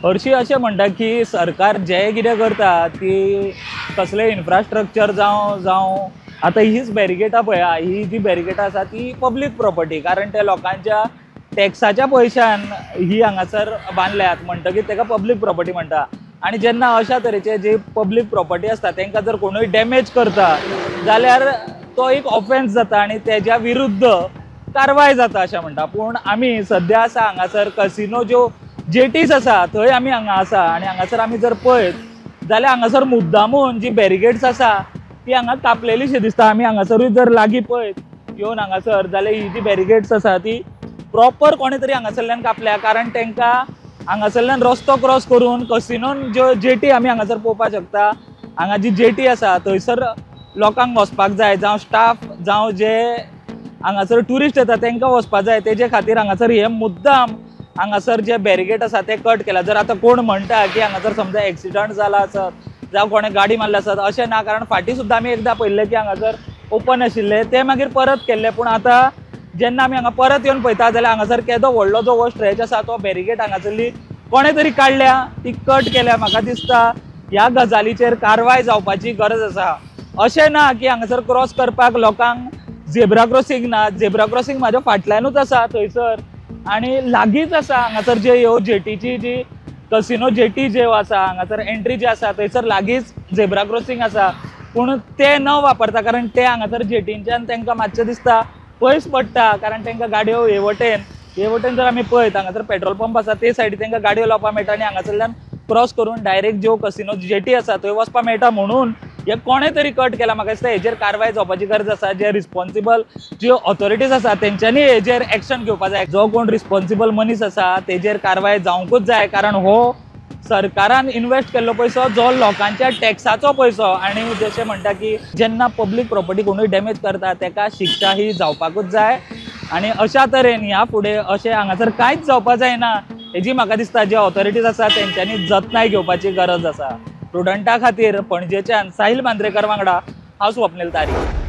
हरशीं अशें म्हणटा की सरकार जें कितें करता ती कसलें इन्फ्रास्ट्रक्चर जावं जावं आतां हीच बॅरिगेटां पळया, ही जी बॅरिगेटां आसा ती पब्लीक प्रॉपर्टी, कारण ते लोकांच्या टॅक्साच्या पयशान ही हांगासर बांदल्यात म्हणटकीर ताका पब्लीक प्रॉपर्टी म्हणटा. आनी जेन्ना अशा तरेचे जी पब्लीक प्रॉपर्टी आसता तांकां जर कोणूय डॅमेज करता जाल्यार तो एक ऑफेन्स जाता आनी तेज्या विरुद्ध कारवाय जाता अशें म्हणटा. पूण आमी सद्या आसा हांगासर कसिनो ज्यो जेटीस आसा थंय आमी हांगा आसा आनी हांगासर आमी जर पळयत जाल्यार हांगासर मुद्दामून जी बॅरिगेड्स आसा ती हांगा कापलेलीशी दिसता. आमी हांगासरूय जर लागीं पळयत येवन हांगासर जाल्यार ही जी बॅरिगेड्स आसा ती प्रॉपर कोणे तरी हांगासरल्यान कापल्या, कारण तांकां हांगासरल्यान रस्तो क्रॉस करून कसिनोन ज्यो जेटी आमी हांगासर पळोवपाक शकता, हांगा जी जेटी आसा थंयसर लोकांक वचपाक जाय, जावं स्टाफ जावं जे हांगासर ट्युरिस्ट येता तांकां वचपाक जाय, तेजे खातीर हांगासर हे मुद्दाम हांगासर जे बॅरिगेट आसा ते कट केला. जर आतां कोण म्हणटा की हांगासर समजा एक्सिडंट जाला आसत जावं कोणें गाडी मारल्या आसत, अशें ना, कारण फाटीं सुद्दां आमी एकदां पळयल्लें की हांगासर ओपन आशिल्लें ते मागीर परत केल्लें. पूण आतां जेन्ना आमी हांगा परत येवन पळयता जाल्यार हांगासर केदो व्हडलो जो हो स्ट्रेच आसा तो बॅरिगेट हांगासरली कोणें तरी काडल्या, ती कट केल्या. म्हाका दिसता ह्या गजालीचेर कारवाय जावपाची गरज आसा. अशें ना की हांगासर क्रॉस करपाक लोकांक झेब्रा क्रॉसिंग ना, झेब्रा क्रॉसिंग म्हाज्या फाटल्यानूच आसा थंयसर आनी लागींच आसा. हांगासर जे ह्यो जेटीची जी कसिनो जेटी जे आसा हांगासर एंट्री जी आसा थंयसर लागींच झेब्रा क्रॉसिंग आसा, पूण ते न वापरता, कारण ते हांगासर जेटींच्यान तांकां मातशें दिसता पयस पडटा, कारण तांकां गाडयो हे वटेन जर आमी पळयत हांगासर पेट्रोल पंप आसा ते सायडी तांकां गाडयो लावपाक मेळटा आनी हांगासरल्यान क्रॉस करून डायरेक्ट ज्यो कसिनो जेटी आसा थंय वचपाक मेळटा. म्हणून हे कोणें तरी कट केला. म्हाका दिसता हेजेर कारवाय जावपाची गरज आसा. जे रिस्पॉन्सिबल ज्यो ऑथॉरिटीज आसा तेंच्यांनी हेजेर एक्शन घेवपाक जाय. जो कोण रिस्पॉन्सिबल मनीस आसा तेजेर कारवाय जावंकूच जाय, कारण हो सरकारान इन्वेस्ट केल्लो पयसो जो लोकांच्या टॅक्साचो पयसो. आनी जशें म्हणटा की जेन्ना पब्लीक प्रॉपर्टी कोणूय डॅमेज करता तेका शिक्षा ही जावपाकूच जाय. आनी अशा तरेन ह्या फुडें अशें हांगासर कांयच जावपाक जायना हेजी म्हाका दिसता जे ऑथॉरिटीज आसा तेंच्यांनी जतनाय घेवपाची गरज आसा. प्रुडंटा खातीर पणजेच्यान साहिल मांद्रेकर वांगडा हांव स्वप्नील तारी.